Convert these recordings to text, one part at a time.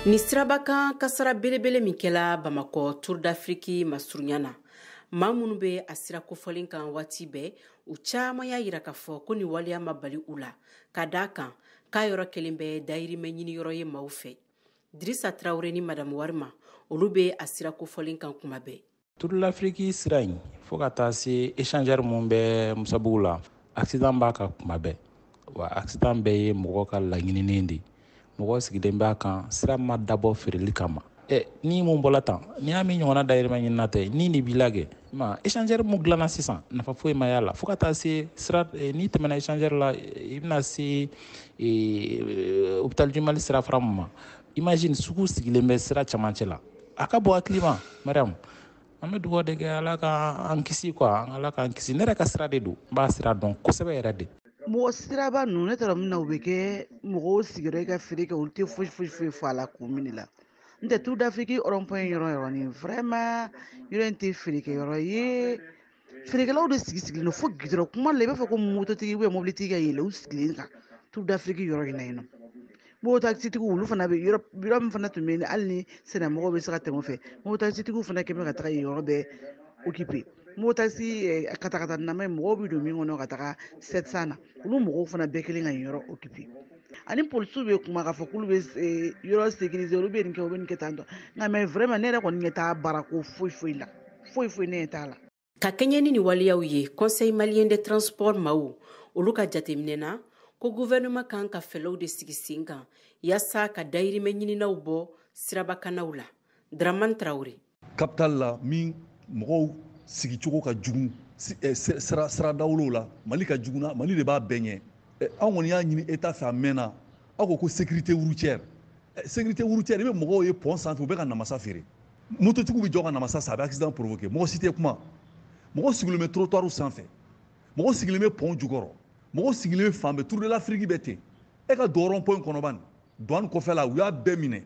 Ni sirabakan kasara belebele min kɛla Bamakɔ Tour d'Afrique masurunya na, maa minnu bɛ a sira kofɔlen kan waati bɛɛ, u caman y'a yira k'a fɔ ko nin waleya ma bali u la, ka d'a kan k'a yɔrɔ kelen bɛ dayirimɛ ɲiniyɔrɔ ye maaw fɛ. Dirisa Tarawele ni Madamu Warima, olu bɛ a sira kofɔlen kan kuma bɛɛ. Tour de l'Afrique sira in, fo ka taa se échangeur mun bɛ Musabugu la, accident b'a kan kuma bɛɛ. Wa accident bɛɛ ye mɔgɔ ka laɲininen de ye. Mɔgɔ sigilen b'a kan, sira ma dabɔ feereli kama. Ni mun bɔla tan, n'i y'a min ɲɔgɔnna dayirimɛ ɲinina tɛ, ni nin b'i la kɛ. Ma échangeur mun dilanna sisan, nafa foyi ma y'a la. Fo ka taa se sira, n'i tɛmɛna échangeur la, i bɛna se hôpital du Mali sira fara mun ma. Imagine sugu sigilen bɛ sira camancɛ la. A ka bon hakili ma, Mariam. An bɛ dugawu de kɛ, Ala k'an kisi quoi, Ala k'an kisi. Ne yɛrɛ ka sira de don, n b'a sira dɔn kosɛbɛ yɛrɛ de. Mɔgɔ siraba ninnu, ne taara min na, u bɛ kɛ mɔgɔw sigiyɔrɔ ye ka feere kɛ, olu tɛ foyi foyi foyi fɔ a la k'u minɛ la. N tɛ Tour d'Afrique rond-point yɔrɔ yɔrɔ nin, vraiment yɔrɔ in tɛ feerekɛyɔrɔ ye. Feerekɛlaw de sigi sigilen don fo goudron kuma la, i b'a fɔ ko mototigi ou mobilitigi ka yɛlɛ u sigilen kan Tour d'Afrique yɔrɔ in na yen nɔ. Mototaxitigiw olu fana bɛ yɔrɔ yɔrɔ min fana tun bɛ yen, hali ni sennamɔgɔw bɛ se ka tɛmɛ o fɛ, mototaxitigiw fana kɛlen bɛ ka taga yen yɔrɔ bɛɛ occupé. Mototaxi katakata nama mɔgɔw bɛ don min kɔnɔ ka taga 700 na, olu mɔgɔw fana bɛɛ kelen ka yen yɔrɔ occupé. Ani polisiw bɛ kuma k'a fɔ k'olu bɛ yɔrɔ sécuriser, olu bɛ nin kɛ, u bɛ nin kɛ tan tɔ, nka mais vraiment ne yɛrɛ kɔni ɲɛ t'a baarako foyi foyi la, foyi foyi ne ɲɛ t'a la. Ka kɛɲɛ ni nin waleyaw ye, Conseil malien de transport maaw olu ka jateminɛ na ko gouvernement kan ka fɛlɛw de sigi sen kan yaasa ka dayirimɛ ɲininaw bɔ sirabakanaw la. Dramane Traoré. Capitale la, min mɔgɔw sigicogo ka jugu siradawolow la, Mali ka jugu na, Mali de b'a bɛɛ ɲɛ. Anw kɔni y'a ɲini État fɛ a mɛnna, aw ko ko sécurité routière. Sécurité routière, i bɛ mɔgɔw ye pont sanfɛ, u bɛ ka namasa feere, mototigiw bɛ jɔ ka namasa san, a bɛ accident provoquer, mɔgɔ si tɛ kuma. Mɔgɔ sigilen bɛ trottoir sanfɛ, mɔgɔ sigilen bɛ pont jukɔrɔ, mɔgɔ sigilen bɛ fan bɛɛ. Tour de l'Afrique bɛ ten, e ka don rond point kɔnɔ bani, douane kɔfɛ la, u y'a bɛɛ minɛ.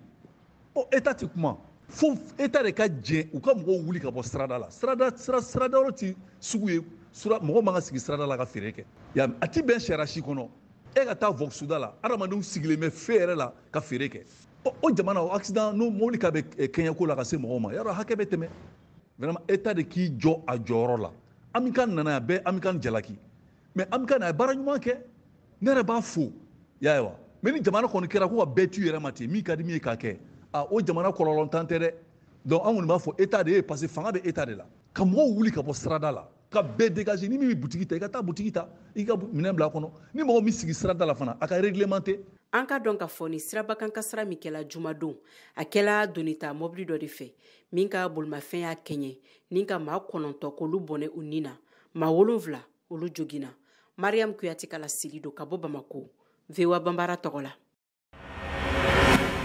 Ɔ, État tɛ kuma, fo État de ka jɛ u ka mɔgɔw wuli ka bɔ sirada la. Sirada sira sirada yɔrɔ ti sugu ye, sira mɔgɔ man ka sigi sirada la ka feere kɛ. Ya a ti bɛn sariya si kɔnɔ, e ka taa Vauxhall la, adamadenw sigilen bɛ fe yɛrɛ la ka feere kɛ. Ɔ, o jamana o accident n'o mobili ka bɛ kɛɲɛko la ka se mɔgɔw ma, yarɔ hakɛ bɛ tɛmɛ. Vraiment, État de k'i jɔ a jɔyɔrɔ la. Amikan nana yan bɛɛ, Amikan jalaki, mais Amikan a ye baara ɲuman kɛ, ne yɛrɛ b'a fo, y'a ye wa. Mais ni jamana kɔni kɛra ko ka bɛɛ t'u yɛrɛ ma ten, min ka di min ye k'a kɛ, a o jamana kɔlɔlɔntan tɛ dɛ. Donc an kɔni b'a fɔ État de ye, parce que fanga bɛ État de la, ka mɔgɔw wuli ka bɔ sirada la, ka bɛɛ dégager. Ni min bɛ butigi ta, i ka taa butigi ta, i ka minɛn bila a kɔnɔ. Ni mɔgɔ min sigi sirada la fana, a ka réglementer. An ka dɔn k'a fɔ ni sirabakan kasara min kɛla jumadon, a kɛla donita mɔbili dɔ de fɛ min ka bolimafɛn y'a kɛɲɛ ni ka maa 9 k'olu bɔnɛ u nin na, maa 7 olu joginna. Mariam Kuyate ka laseli don ka bɔ Bamako, VOA Banbara tɔgɔ la.